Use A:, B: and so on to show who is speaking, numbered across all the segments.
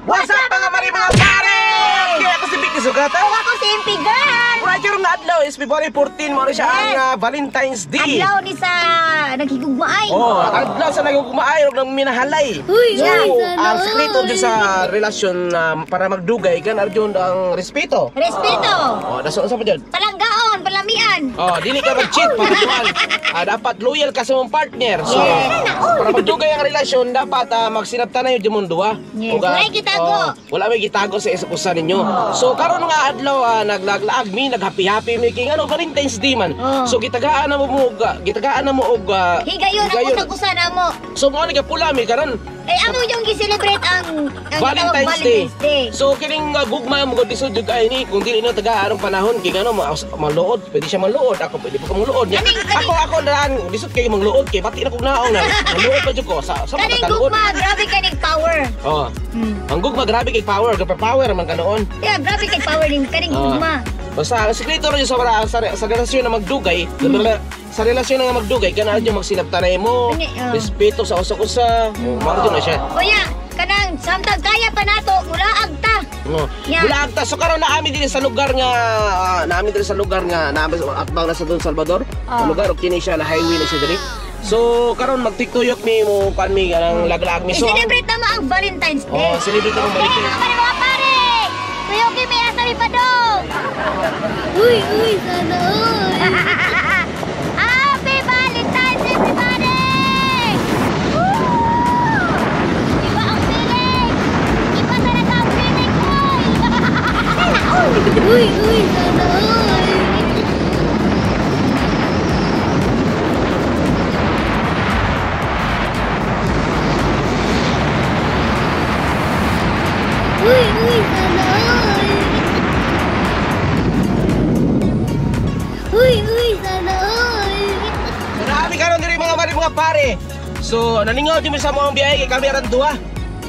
A: What's up, mga mari, mga pare? Kaya ako si Vicky Sugata.
B: Ako si MP Girl!
A: Right, karong nga adlaw is February 14, mao siya ang Valentine's Day.
B: Adlaw ni sa naghigugmaay.
A: Oh, adlaw sa nagugmaay og nang minahalay.
C: Uy,
A: So,
C: uy, sana
A: ang sekreto
C: all.
A: dyan sa relasyon na para magdugay kan arjun ang respeto.
B: Respeto!
A: Oh, daso sa pa dyan?
B: Palanggaon, palamian.
A: Oh, dili ka mag-cheat para kuan. Dapat loyal ka sa mong partner. So,
B: Yes.
A: para magdugay ang relasyon, dapat magsinabtan na yung mundo, ah.
B: Yes.
A: Ug,
B: Walay gitago.
A: oh, wala may gitago sa isa usa ninyo. So, karon nga adlaw naglaglaag mi, naghappy-happy mi kay ngano Valentine's Day man.
B: Oh.
A: So, gitagaan na mo og gitagaan na mo og
B: Higayon ang
A: higayon.
B: usag-usa na mo.
A: So, mo ni kapula mi karon
B: Eh, amo yung gi-celebrate ang
A: Valentine's,
B: Valentine's Day.
A: So kining gugma mo gud lisod jud kay ni kung dili na taga arong panahon kay ngano maluod, pwede siya maluod, ako pwede pa ko maluod niya. Ako daan lisod kay mangluod kay pati na kog naong na. Maluod pa jud ko sa
B: Kaning
A: makaluod.
B: gugma, grabe kaning power.
A: Oh. Ang gugma grabe kay power, grabe power man ka noon.
B: Yeah, grabe kay power ning kaning
A: Ah.
B: gugma.
A: Basta ang sikreto ra jud sa relasyon na magdugay, sa relasyon na nga magdugay kana jud magsinabtanay mo,
B: Ani, oh.
A: respeto sa usa-usa, oh, mao jud na siya.
B: Kuya, kanang samtang kaya pa nato, mulaag ta.
A: No.
B: Yeah.
A: Bulag ta. So karon naami dinhi sa lugar nga naami dinhi sa lugar nga naami sa atbang na sa Don Salvador.
B: Ah.
A: Sa lugar og kini siya na highway na siya diri. So karon magtiktuyok mi mo kan mi kanang laglag mi so.
B: I-celebrate na mo ang Valentine's Day.
A: Oh, celebrate na mo
B: Okay,
A: Valentine's.
B: mga pare, mga pare! Tuyogi may asa mi padong!
C: Uy, uy, sana all.
B: Happy Valentine's, everybody! Woo! Iba ang feeling! Iba talaga ang feeling, boy!
C: Uy, uy, sana all. Uy, uy, sana all. Uy, uy, sana all.
A: So naami karon diri, mga mari, mga pare. So naningaw jud mi sa among biyahe kay kami aran duha.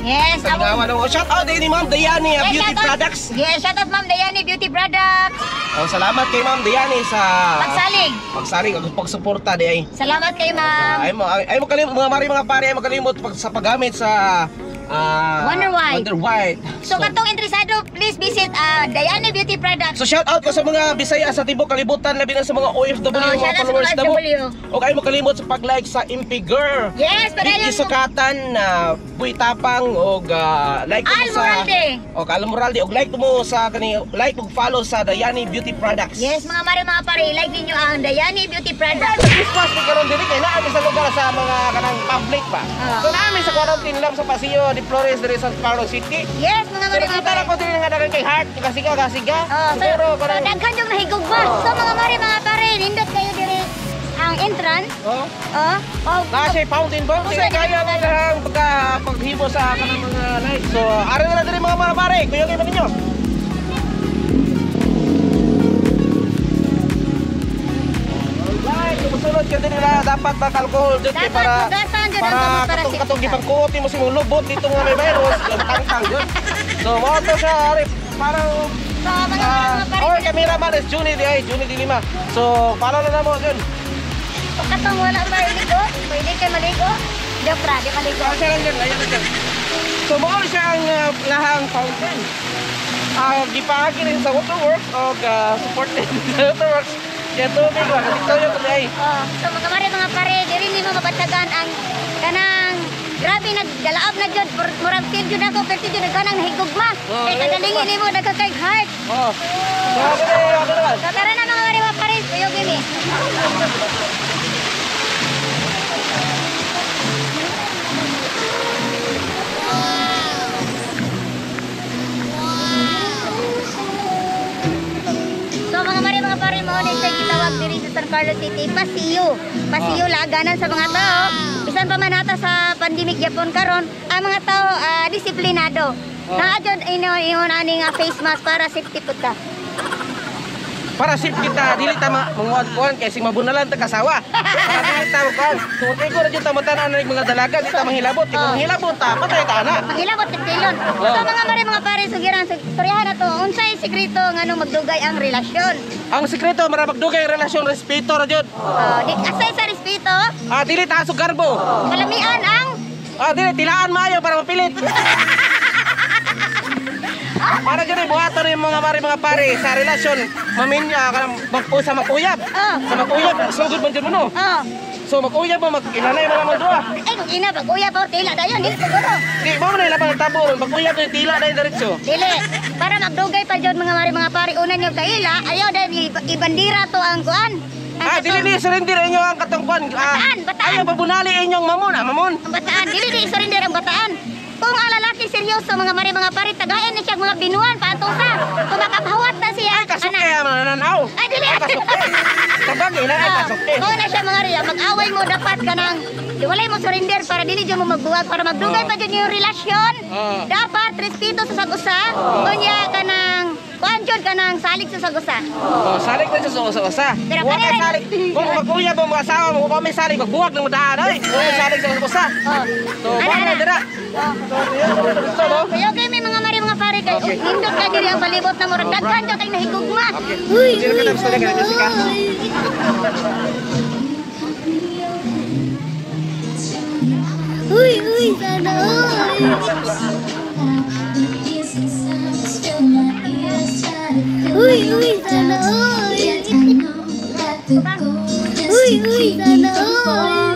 B: Yes,
A: Sa Lingawan oh, shout out din ni Ma'am Dayani
B: Yes,
A: Beauty
B: shout out-
A: Products.
B: Yes, shout out Ma'am Dayani Beauty Products.
A: Oh, salamat kay Ma'am Dayani sa
B: Pagsalig.
A: Pagsalig ug pagsuporta di ay.
B: Salamat kay Ma'am.
A: Ay mo kalimot, mga mari, mga pare, ay mo kalimot pag, sa paggamit sa
B: Wonder White.
A: Wonder White.
B: So, katong interesado, please visit Dayani Beauty Products.
A: So shout out ko sa mga Bisaya sa tibok kalibutan, labi na sa mga OFW,
B: Oh,
A: mga
B: shout out sa
A: followers
B: mga
A: na mo.
B: OFW.
A: Og ay mo kalimot sa pag-like sa MP Girl.
B: Yes, padayon
A: Vicky
B: mo.
A: Sukatan na Buy Tapang og like mo
B: Al
A: sa
B: Moralde.
A: Og Al Moralde og like mo sa kani like ug follow sa Dayani Beauty Products.
B: Yes, mga mare, mga pare, like ninyo ang Dayani Beauty Products.
A: Sa Christmas ni karon diri kay naa mi sa lugar sa mga kanang public ba.
B: Ah.
A: So naa mi sa quarantine lang sa Paseo de Flores diri sa San Carlos City.
B: Yes, mga
A: So
B: mare, mga
A: nakita
B: pare.
A: na ko diri nga daghan kay heart, kasiga kasiga.
B: Oh, so,
A: Siguro
B: so,
A: kanang
B: daghan yung nahigugma. So mga mare, mga pare, nindot kayo diri ang entrance.
A: Oh.
B: Oh, oh,
A: Na siya fountain ba?
B: Kung
A: Sige
B: saan
A: kaya ang ilahang pagka paghimo sa kanang mga light. So ari na lang diri, mga pare, kuyo kay man ninyo. Alright, kung ka din nila dapat maka-alcohol jud kay
B: Dapat
A: para
B: hugasan jud ang
A: para
B: kamot para
A: katong
B: safety
A: katong
B: ka.
A: gipangkuot nimo sa imong lubot dito nga may virus, tangtang jud. So mao to siya ari parang
B: So mga mare, mga pare,
A: our cameraman is Juni di ay Juni di Lima. So follow na namo jud.
B: katong wala pa iligo, pwede kay maligo. Joke ra, di maligo.
A: Ah, siya lang dyan, ayan lang dyan. So, mao siya ang lahang fountain. Gipaagi rin sa Waterworks o supported sa Waterworks. Kaya tubig lang, dito yung kami ay.
B: Oh, so mga mare, mga pare, diri nimo mabatagan ang kanang grabe nagdalaab na jud, murag feel jud ako, pero jud kanang nahigugma.
A: Oh,
B: Kay kadalingin nimo daghan kay heart.
A: Oh. So, ako na, ako na.
B: So tara na, mga mare, mga pare, kuyo gini. So mga mare, mga pare, mo na siya gitawag diri sa San Carlos City, Paseo. Paseo laganan sa mga tao. Bisan pa man nata sa pandemic gyapon karon, ang mga tao disiplinado.
A: Oh.
B: Naa jud ingon ani nga face mask para safety pud ka.
A: Para safe kita, dili ta manguan-kuan kay sing mabunalan ta kasawa. Para dili ta kuan. So, tigo ra jud ta matan-aw na mga dalaga, di ta manghilabot. Kay kung manghilabot ta, patay ta na.
B: Manghilabot tilon.
A: Oh.
B: So mga mare, mga pare, sugiran storyahan na to. Unsay sekreto nganong magdugay ang relasyon?
A: Ang sekreto para magdugay ang relasyon, respeto ra jud.
B: Oh, di asay sa respeto,
A: Dili ta sugarbo.
B: kalamian ang
A: Dili tilaan maayo para mapilit. Para dyan ay buhaton yung mga mare, mga pare, sa relasyon maminya kanang mag sa mag-uyab.
B: Oh.
A: Sa mag-uyab, sugod man dyan mo, no.
B: Oh.
A: So mag-uyab mo, mag-inanay mo naman duha.
B: Ay, kung ina pag uyab oh, tila dayon dili siguro.
A: Di mo na ilabang tabo ron, pag-uyab yung tila na yung diretso.
B: Dili. Para magdugay pa jud, mga mare, mga pare, una nyo kaila, ayaw dahil ibandira to ang kuan. Ang
A: Ah, dili ni surrender inyo ang katungkuan. Ah,
B: Bataan, bataan.
A: Ayaw pabunali inyong mamon, ah, mamon.
B: Ang bataan, dili di surrender ang bataan. Kung ang lalaki seryoso, mga mare, mga pare, tagayan ni siya mga binuan paantusa. Kung makapahawat na siya.
A: Ay, kasuke
B: ana.
A: ah, manananaw.
B: Ay, dili.
A: Ay, kasuke. Tabang ina, ay, kasuke.
B: Mao na siya, mga riya, mag-away mo dapat kanang di walay mo surrender para dili jud mo magbuwag para magdugay pa jud yung relasyon. Dapat respeto sa sag-usa. Unya kanang kuan jud kanang salig sa sag-usa.
A: Oh, salig na siya sa usa-usa.
B: Pero
A: Huwag kay
B: kanina-
A: salig. Kung mag-uyab mo mga asawa mo, kung may salig, magbuwag ng daan ay. Huwag kay salig sa usa.
B: Oh.
A: So,
B: Ana,
A: buwag na
B: ana.
A: dira. So, so, no?
B: Kaya okay may mga mare, mga pare kay nindot ka diri ang palibot na murag daghan jud kay nahigugma.
C: Uy,
A: Sino ka
C: uy,
A: tapos na
C: sana
A: ganyan, Jessica?
C: all. Uy, uy, sana all. Uy, uy, sana all. Uy, uy, sana all.